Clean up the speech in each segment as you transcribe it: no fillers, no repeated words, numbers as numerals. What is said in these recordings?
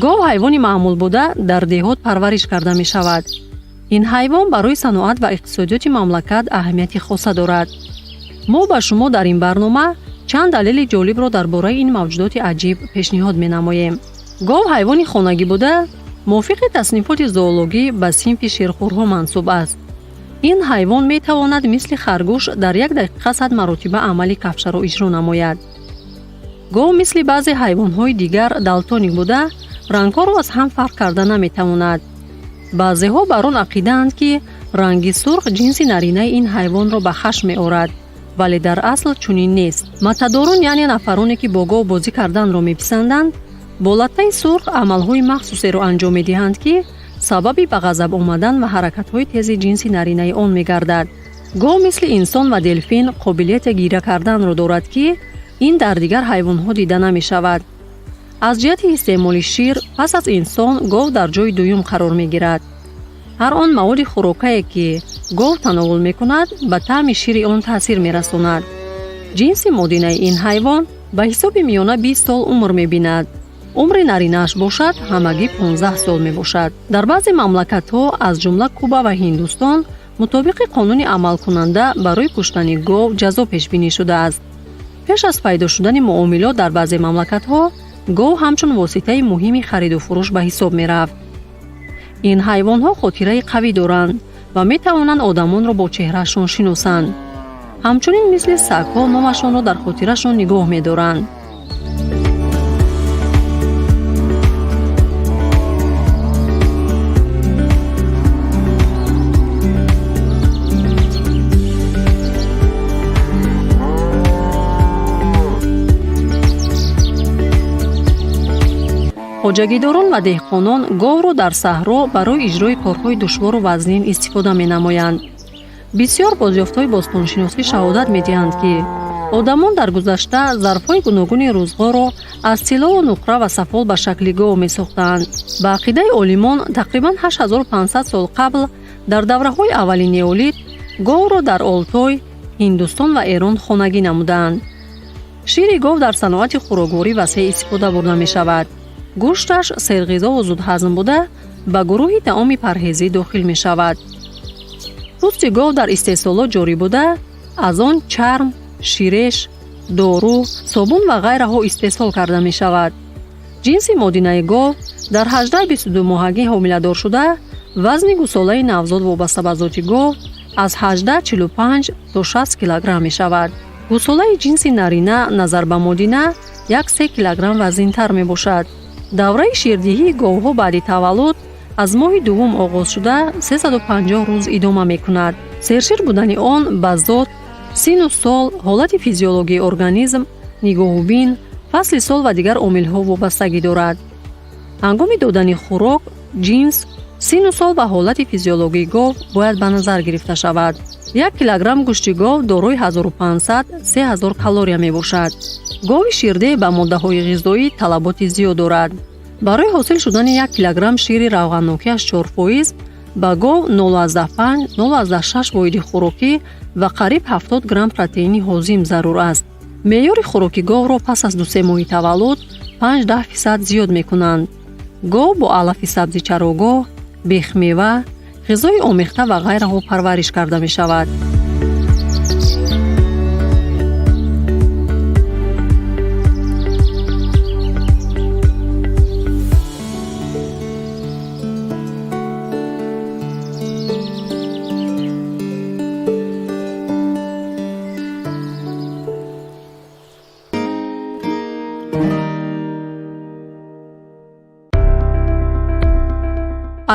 Гов ҳайвони маъмул буда, дар деҳот парвариш карда мешавад. Ин ҳайвон барои саноат ва иқтисодиёти мамлакат аҳамияти хоса дорад. Мо ба шумо дар ин барнома чанд далели ҷолибро дар бораи ин мавҷудоти аҷиб пешниҳод менамоем. Гов ҳайвони хонагӣ буда, мувофиқи таснифоти зоологӣ ба синфи ширхӯрҳо мансуб аст. Ин ҳайвон метавонад мисли харгӯш дар як дақиқа 100 маротиба амали кафшаро иҷро намояд. Гов мисли баъзе ҳайвонҳои дигар далтоник буда, рангҳоро аз ҳам фарқ карда наметавонад. Баъзеҳо бар он ақидаанд, ки ранги сурх ҷинси наринаи ин ҳайвонро ба хашм меорад, вале дар асл чунин нест. Матадорон, яъне нафароне, ки бо гов бозӣ карданро меписанданд, бо латтаи сурх амалҳои махсусеро анҷом медиҳанд, ки сабаби ба ғазаб омадан ва ҳаракатҳои тези ҷинси наринаи он мегардад. Гов мисли инсон ва делфин қобилияти гиря карданро дорад, ки ин дар дигар ҳайвонҳо дида намешавад. Аз ҷиҳати истеъмоли шир пас аз инсон гов дар ҷои дуюм қарор мегирад. Ҳар он маводи хӯрокае, ки гов тановул мекунад, ба таъми шири он таъсир мерасонад. Ҷинси модинаи ин ҳайвон ба ҳисоби миёна 20 сол умр мебинад. Умри наринааш бошад, ҳамагӣ 15 сол мебошад. Дар баъзе мамлакатҳо, аз ҷумла Куба ва Ҳиндустон, мутобиқи қонуни амалкунанда барои куштани гов ҷазо пешбинӣ шудааст. Пеш аз пайдо шудани муомилот дар баъзе мамлакатҳо гов ҳамчун воситаи муҳими хариду фурӯш ба ҳисоб мерафт. Ин ҳайвонҳо хотираи қавӣ доранд ва метавонанд одамонро бо чеҳраашон шиносанд. Ҳамчунин мисли сагҳо номашонро дар хотирашон нигоҳ медоранд. Хоҷагидорон ва деҳқонон говро дар саҳро барои иҷрои корҳои душвору вазнин истифода менамоянд. Бисёр бозёфтҳои бостоншиносӣ шаҳодат медиҳанд, ки одамон дар гузашта зарфҳои гуногуни рӯзғорро аз тиллову нуқра ва сафол ба шакли гов месохтаанд. Ба ақидаи олимон, тақрибан 8500 сол қабл, дар давраҳои аввали неолит, говро дар Олтой, Ҳиндустон ва Эрон хонагӣ намудаанд. Шири гов дар саноати хӯрокворӣ васеъ истифода бурда мешавад. Гӯшташ серғизову зудҳазм буда, ба гурӯҳи таоми парҳезӣ дохил мешавад. Пӯсти гов дар истеҳсолот ҷорӣ буда, аз он чарм, ширеш, дору, собун ва ғайраҳо истеҳсол карда мешавад. Ҷинси модинаи гов дар 18-22 моҳагӣ ҳомиладор шуда, вазни гусолаи навзод вобаста ба зоти гов аз 18,45 то 60 килограмм мешавад. Гусолаи ҷинси нарина назар ба модина 1-3 килограмм вазнинтар мебошад. Давраи ширдиҳии говҳо баъди таваллуд аз моҳи дуввум оғоз шуда, 350 рӯз идома мекунад. Сершир будани он ба зот, сину сол, ҳолати физиологии организм, нигоҳубин, фасли сол ва дигар омилҳо вобастагӣ дорад. Ҳангоми додани хӯрок ҷинс, сину сол ва ҳолати физиологии гов бояд ба назар гирифта шавад. 1 килограмм гӯшти гов дорои 1500-3000 калория мебошад. Гови ширдеҳ ба моддаҳои ғизоӣ талаботи зиёд дорад. Барои ҳосил шудани 1 килограмм шири равғаннокиаш 4% ба гов 0,5-0,6 воҳиди хӯрокӣ ва қариб 70 грамм протеини ҳозим зарур аст. Меъёри хӯроки говро пас аз 2-3 моҳи таваллуд 5-10% зиёд мекунанд. Гов бо алафи сабзи чарогоҳ, бехмева, ғизои омехта ва ғайраҳо парвариш карда мешавад.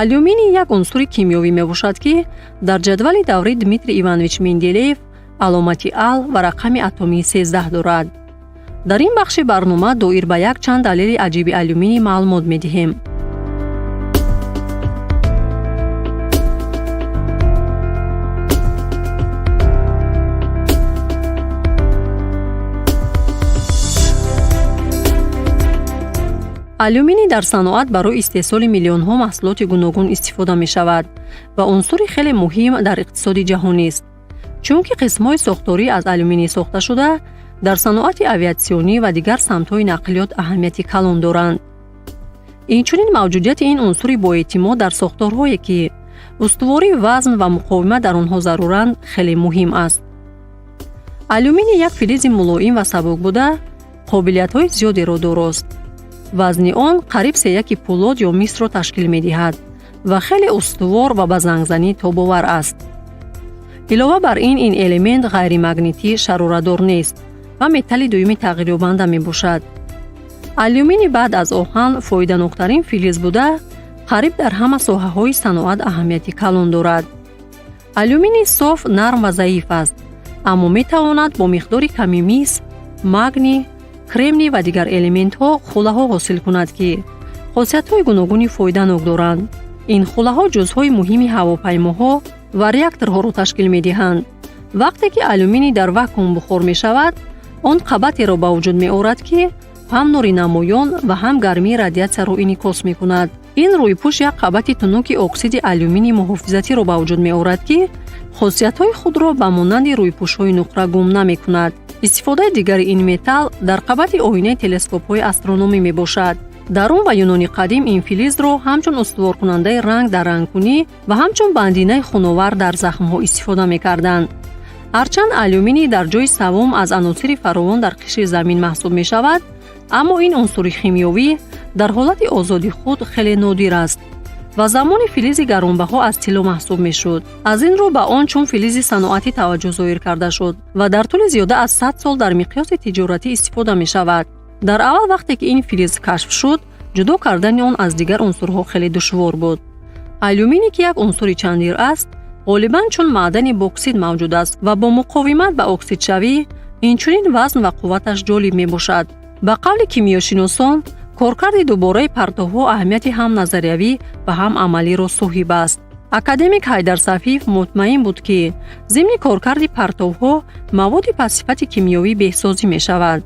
Алюминий як унсури кимиёвӣ мебошад, ки дар ҷадвали даврии Дмитрий Иванович Менделеев аломати Ал ва рақами атомии 13 дорад. Дар ин бахши барнома доир ба якчанд далели аҷиби алюминий маълумот медиҳем. Алюминий дар саноат барои истеҳсоли миллионҳо маҳсулоти гуногун истифода мешавад ва унсури хеле муҳим дар иқтисоди ҷаҳонист, чунки қисмҳои сохторӣ аз алюминий сохташуда дар саноати авиатсионӣ ва дигар самтҳои нақлиёт аҳамияти калон доранд. Инчунин мавҷудияти ин унсури боэътимод дар сохторҳое, ки устувории вазн ва муқовимат дар онҳо заруранд, хеле муҳим аст. Алюминий як филизи мулоим ва сабук буда, қобилиятҳои зиёдеро дорост. Вазни он қариб сеяки пӯлод ё мисро ташкил медиҳад ва хеле устувор ва ба зангзанӣ тобовар аст. Илова бар ин, ин элемент ғайримагнитӣ, шарорадор нест ва металли дуюми тағйирёбанда мебошад. Алюминий баъд аз оҳан фоиданоктарин филиз буда, қариб дар ҳама соҳаҳои саноат аҳамияти калон дорад. Алюминий соф нарм ва заиф аст, аммо метавонад бо миқдори ками мис, магний, кремний ва дигар элементҳо хулаҳо ҳосил кунад, ки хосиятҳои гуногуни фоиданок доранд. Ин хулаҳо ҷузъҳои муҳими ҳавопаймоҳо ва реакторҳоро ташкил медиҳанд. Вақте ки алюминий дар вакуум бухор мешавад, он қабатеро ба вуҷуд меорад, ки ҳам нури намоён ва ҳам гармии радиатсияро инъикос мекунад. Ин рӯйпӯш як қабати тунуки оксиди алюминий муҳофизатиро ба вуҷуд меорад, ки хосиятҳои худро ба монанди рӯйпӯшҳои нуқра гум намекунад. Истифодаи дигари ин металл дар қабати оинаи телескопҳои астрономӣ мебошад. Дар Рум ва Юнони қадим ин филизро ҳамчун устуворкунандаи ранг дар рангкунӣ ва ҳамчун бандинаи хуновар дар захмҳо истифода мекарданд. Ҳарчанд алюминий дар ҷои саввум аз аносири фаровон дар қишри замин маҳсуб мешавад, аммо ин унсури химиёвӣ дар ҳолати озоди худ хеле нодир аст ва замони филизи гаронбаҳо аз тилло маҳсуб мешуд. Аз ин рӯ ба он чун филизи саноатӣ таваҷҷӯҳ зоҳир карда шуд ва дар тӯли зиёда аз 100 сол дар миқёси тиҷоратӣ истифода мешавад. Дар аввал, вақте ки ин филиз кашф шуд, ҷудо кардани он аз дигар унсурҳо хеле душвор буд. Алюминий, ки як унсури чандир аст, ғолибан чун маъдани боксит мавҷуд аст ва бо муқовимат ба оксидшавӣ, инчунин вазн ва қувваташ ҷолиб мебошад. Ба қавли кимиёшиносон, коркарди дубораи партовҳо аҳамияти ҳам назариявӣ ва ҳам амалиро соҳиб аст. Академик Ҳайдар Сафиев мутмаин буд, ки зимни коркарди партовҳо маводи пастсифати кимиёвӣ беҳсозӣ мешавад.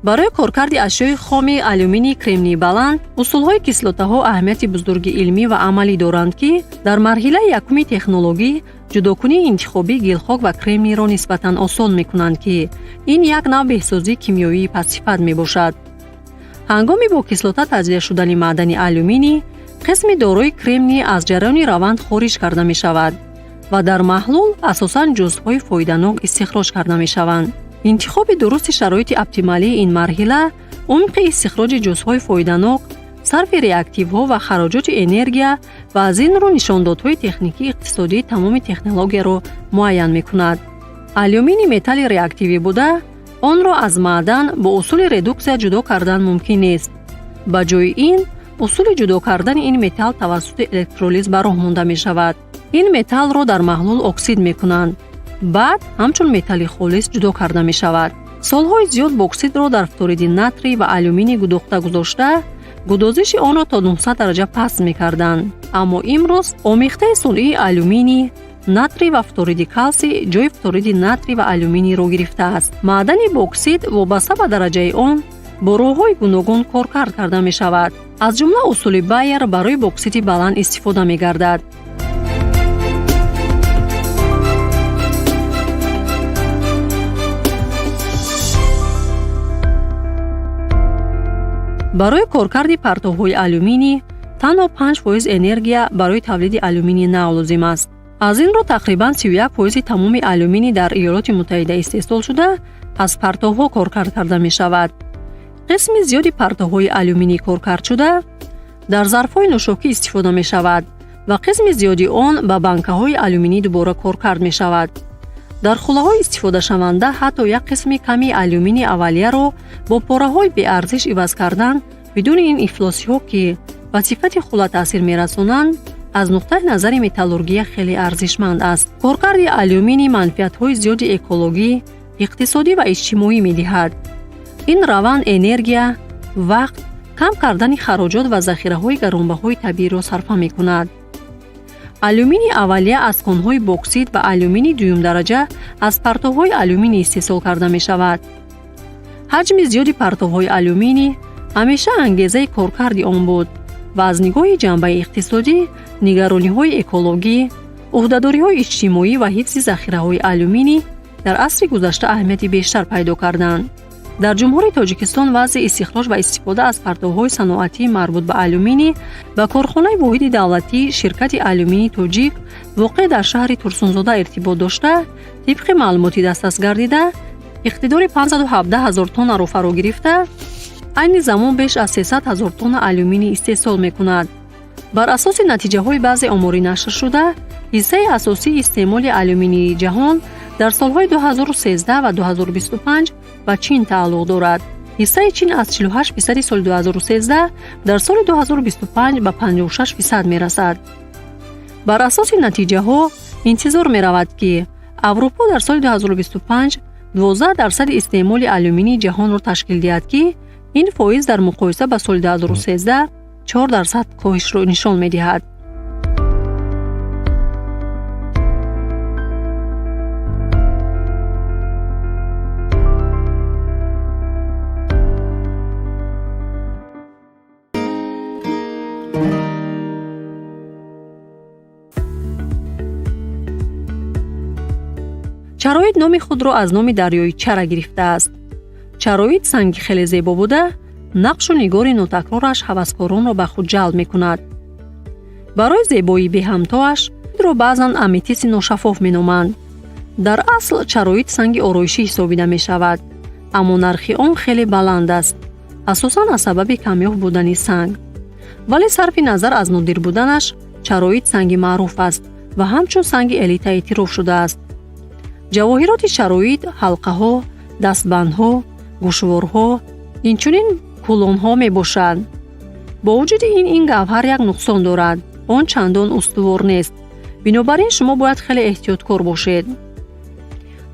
Барои коркарди ашёи хоми алюминий кремнии баланд усулҳои кислотаҳо аҳамияти бузурги илмӣ ва амалӣ доранд, ки дар марҳилаи якуми технологӣ ҷудокунии интихобии гилхок ва кремнийро нисбатан осон мекунанд, ки ин як нав беҳсозии кимиёвии пастсифат мебошад. Ҳангоми бо кислота таҷзия шудани маъдани алюминий, қисми дорои кремний аз ҷараёни раванд хориҷ карда мешавад ва дар маҳлул асосан ҷузъҳои фоиданок истихроҷ карда мешаванд. Интихоби дурусти шароити оптималии ин марҳила умқи истихроҷи ҷузъҳои фоиданок, сарфи реактивҳо ва хароҷоти энергия ва аз ин рӯ нишондодҳои техникии иқтисодии тамоми технологияро муайян мекунад. Алюминий металли реактивӣ буда, онро аз маъдан бо усули редуксия ҷудо кардан мумкин нест. Ба ҷои ин усули ҷудо кардани ин металл тавассути электролиз ба роҳ монда мешавад. Ин металлро дар маҳлул оксид мекунанд, баъд ҳамчун металли холис ҷудо карда мешавад. Солҳои зиёд бокситро дар фториди натрий ва алюминий гудохта гузошта, гудозиши онро то 900 дараҷа паст мекарданд. Аммо имрӯз омехтаи сунъии алюминий, натрий ва фториди калсий ҷои фториди натрий ва алюминийро гирифтааст. Маъдани боксит вобаста ба дараҷаи он бо роҳҳои гуногун коркард карда мешавад. Аз ҷумла усули Байер барои боксити баланд истифода мегардад. Барои коркарди партовҳои алюминий танҳо 5% энергия барои тавлиди алюминии нав лозим аст. Аз ин рӯ тақрибан 31% тамоми алюминий дар Иёлоти Муттаҳида истеҳсолшуда аз партовҳо коркард карда мешавад. Қисми зиёди партовҳои алюминий коркардшуда дар зарфҳои нӯшокӣ истифода мешавад ва қисми зиёди он ба банкаҳои алюминӣ дубора коркард мешавад. Дар хулаҳои истифодашаванда ҳатто як қисми ками алюминии аввалияро бо пораҳои беарзиш иваз кардан бидуни ин ифлосиҳо, ки ба сифати хула таъсир мерасонанд, аз нуқтаи назари металлургия хеле арзишманд аст. Коркарди алюминий манфиатҳои зиёди экологӣ, иқтисодӣ ва иҷтимоӣ медиҳад. Ин раванд энергия, вақт, кам кардани хароҷот ва захираҳои гаронбаҳои табииро сарфа мекунад. Алюминий аввалия аз конҳои боксит ва алюминий дуюмдараҷа аз партовҳои алюминий истеҳсол карда мешавад. Ҳаҷми зиёди партовҳои алюминий ҳамеша ангезаи коркарди он буд ва аз нигоҳи ҷанбаи иқтисодӣ, нигарониҳои экологӣ, ӯҳдадориҳои иҷтимоӣ ва ҳифзи захираҳои алюминий дар асри гузашта аҳамияти бештар пайдо карданд. Дар Ҷумҳурии Тоҷикистон вазъи истихроҷ ва истифода аз партовҳои саноатии марбут ба алюминий ба корхонаи воҳиди давлатии ширкати Алюминии Тоҷик, воқеъ дар шаҳри Турсунзода, иртибот дошта, тибқи маълумоти дастрас гардида, иқтидори 517 ҳазор тоннаро фаро гирифта, айни замон беш аз 300 ҳазор тонна алюминий истеҳсол мекунад. Бар асоси натиҷаҳои баъзе оморӣ нашршуда, ҳиссаи асосии истеъмоли алюминии ҷаҳон дар солҳои 2013 ва 2025 ба Чин тааллуқ дорад. Ҳиссаи Чин аз 48 фисади соли 2013 дар соли 2025 ба 56% мерасад. Бар асоси натиҷаҳо интизор меравад, ки Аврупо дар соли 2025 12% истеъмоли алюминии ҷаҳонро ташкил диҳад, ки ин фоиз дар муқоиса ба соли 2013 4% коҳишро нишон медиҳад. Чароит номи худро аз номи дарёи Чара гирифтааст. Чароит санги хеле зебо буда, нақшу нигори нотакрораш ҳаваскоронро ба худ ҷалб мекунад. Барои зебоии беҳамтоаш ро баъзан аметисти ношаффоф меноманд. Дар асл чароит санги ороишӣ ҳисобида мешавад, аммо нархи он хеле баланд аст, асосан аз сабаби камёб будани санг. Вале сарфи назар аз нодир буданаш, чароит санги маъруф аст ва ҳамчун санги элита эътироф шудааст. Ҷавоҳироти чароит ҳалқаҳо, дастбандҳо, гӯшворҳо, инчунин кулонҳо мебошанд. Бо вуҷуди ин, ин гавҳар як нуқсон дорад: он чандон устувор нест, бинобар ин шумо бояд хеле эҳтиёткор бошед.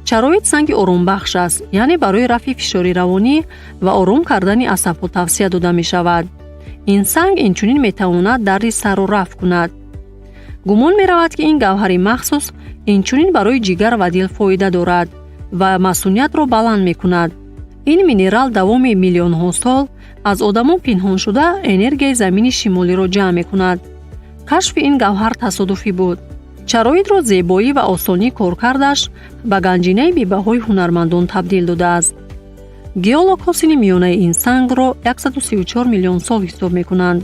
Чароит санги оромбахш аст, яъне барои рафъи фишори равонӣ ва ором кардани асабҳо тавсия дода мешавад. Ин санг инчунин метавонад дарди сарро рафъ кунад. Гумон меравад, ки ин гавҳари махсус инчунин барои ҷигар ва дил фоида дорад ва масуниятро баланд мекунад. Ин минерал давоми миллионҳо сол аз одамон пинҳон шуда, энергияи замини шимолиро ҷамъ мекунад. Кашфи ин гавҳар тасодуфӣ буд. Чароитро зебоӣ ва осонии коркардаш ба ганҷинаи бебаҳои ҳунармандон табдил додааст. Геологҳо синни миёнаи ин сангро 134 миллион сол ҳисоб мекунанд,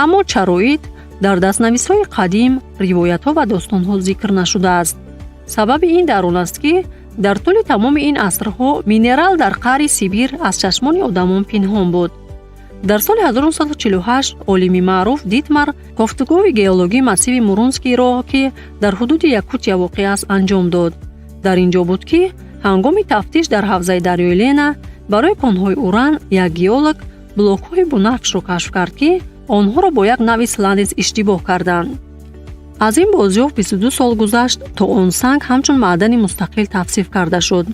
аммо чароит дар дастнависҳои қадим, ривоятҳо ва достонҳо зикр нашудааст. Сабаби ин дар он аст, ки дар тӯли тамоми ин асрҳо минерал дар қаъри Сибир аз чашмони одамон пинҳон буд. Дар соли 1948 олими маъруф Дитмар кофтукови геологии массиви Мурунскийро, ки дар ҳудуди Якутия воқеъ аст, анҷом дод. Дар ин ҷо буд, ки ҳангоми тафтиш дар ҳавзаи дарёи Лена барои конҳои уран як геолог блокҳои бунафшро кашф кард, ки онҳоро бо як навъи сланец иштибоҳ карданд. Аз ин бозёфт 22 сол гузашт, то он санг ҳамчун маъдани мустақил тавсиф карда шуд.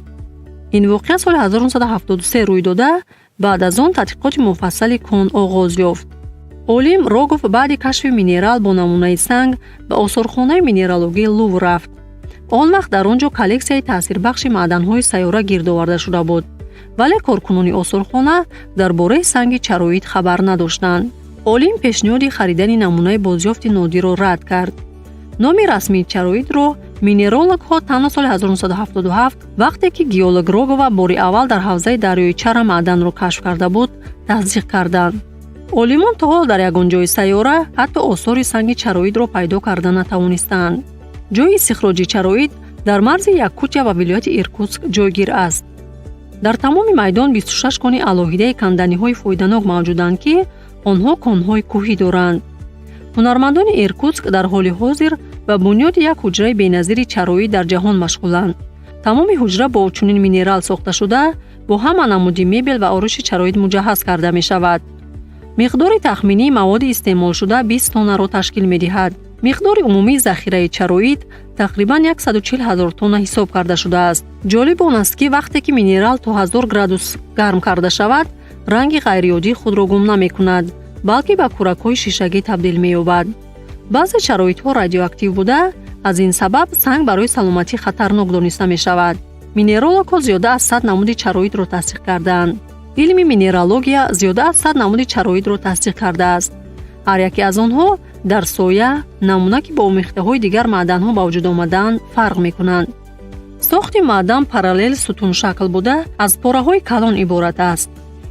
Ин воқеа соли 1973 рӯй дода, баъд аз он тадқиқоти муфассали кон оғоз ёфт. Олим Рогов баъди кашфи минерал бо намунаи санг ба осорхонаи минералогии Лувр рафт. Он вақт дар он ҷо коллексияи таъсирбахши маъданҳои сайёра гирд оварда шуда буд, вале коркунони осорхона дар бораи санги чароит хабар надоштанд. Олим пешниҳоди харидани намунаи бозёфти нодирро рад кард. Номи расмии чароитро минералогҳо танҳо соли 1977, вақте ки геолог Рогова бори аввал дар ҳавзаи дарёи Чара маъданро кашф карда буд, тасдиқ карданд. Олимон то ҳол дар ягон ҷои сайёра ҳатто осори санги чароидро пайдо карда натавонистаанд. Ҷои истихроҷи чароид дар марзи Якутия ва вилояти Иркутск ҷойгир аст. Дар тамоми майдон 26 кони алоҳидаи канданиҳои фоиданок мавҷуданд, ки онҳо конҳои кӯҳӣ доранд. Ҳунармандони Иркутск дар ҳоли ҳозир ба бунёди як ҳуҷраи беназири чароид дар ҷаҳон машғуланд. Тамоми ҳуҷра бо чунин минерал сохта шуда, бо ҳама намуди мебел ва ориши чароид муҷаҳҳаз карда мешавад. Миқдори тахминии маводи истеъмолшуда 20 тоннаро ташкил медиҳад. Миқдори умумии захираи чароид тақрибан 140 ҳазор тонна ҳисоб карда шудааст. Ҷолиб он аст, ки вақте ки минерал то 1000 градус гарм карда шавад, ранги ғайриоддии худро гум намекунад, балки ба кӯракҳои шишагӣ табдил меёбад. Баъзе чароидҳо радиоактив буда, аз ин сабаб санг барои саломатӣ хатарнок дониста мешавад. Минералогҳо зиёда аз 100 намуди чароидро тасдиқ кардаанд. Илми минералогия зиёда аз 100 намуди чароидро тасдиқ кардааст. Ҳар яке аз онҳо дар соя, намуна, ки бо омехтаҳои дигар маъданҳо ба вуҷуд омадаанд, фарқ мекунанд. Сохти маъдан параллел сутуншакл буда, аз пораҳои калон иборат аст.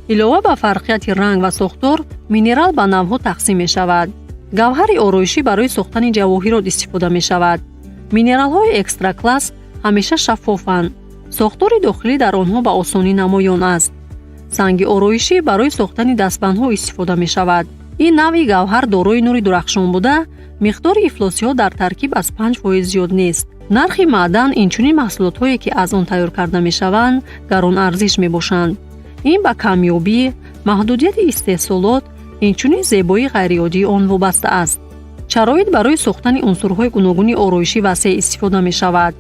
Илова ба фарқияти ранг ва сохтор, минерал ба навъҳо тақсим мешавад. Гавҳари ороишӣ барои сохтани ҷавоҳирот истифода мешавад. Минералҳои экстракласс ҳамеша шаффофанд, сохтори дохилӣ дар онҳо ба осонӣ намоён аст. Санги ороишӣ барои сохтани дастбандҳо истифода мешавад. Ин навъи гавҳар дорои нури дурахшон буда, миқдори ифлосиҳо дар таркиб аз 5% зиёд нест. Нархи маъдан, инчунин маҳсулотҳое, ки аз он тайёр карда мешаванд, гаронарзиш мебошанд. Ин ба камёбӣ, маҳдудияти истеҳсолот, инчунин зебоии ғайриоддии он вобаста аст. Чароит барои сохтани унсурҳои гуногуни ороишӣ васеъ истифода мешавад: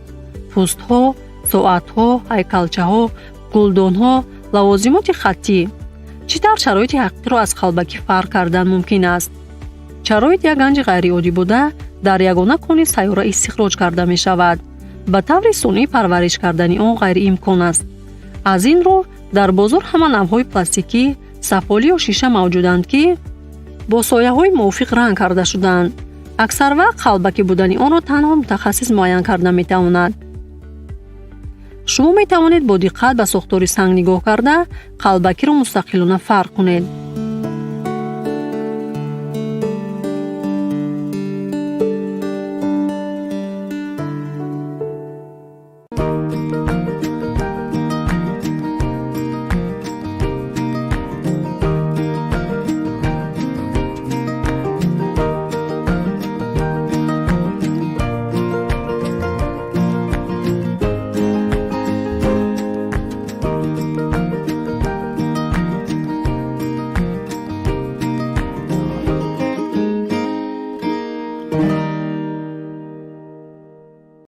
пӯстҳо, соатҳо, ҳайкалчаҳо, гулдонҳо, лавозимоти хаттӣ. Чӣ тавр чароити ҳақиқиро аз қалбакӣ фарқ кардан мумкин аст? Чароит як ганҷи ғайриоддӣ буда, дар ягона кони сайёра истихроҷ карда мешавад. Ба таври сунъӣ парвариш кардани он ғайриимкон аст. Аз ин рӯ дар бозор ҳама навъҳои пластикӣ, сафолӣ ё шиша мавҷуданд, ки бо сояҳои мувофиқ ранг карда шудаанд. Аксар вақт қалбакӣ будани онро танҳо мутахассис муайян карда метавонад. Шумо метавонед бо диққат ба сохтори санг нигоҳ карда, қалбакиро мустақилона фарқ кунед.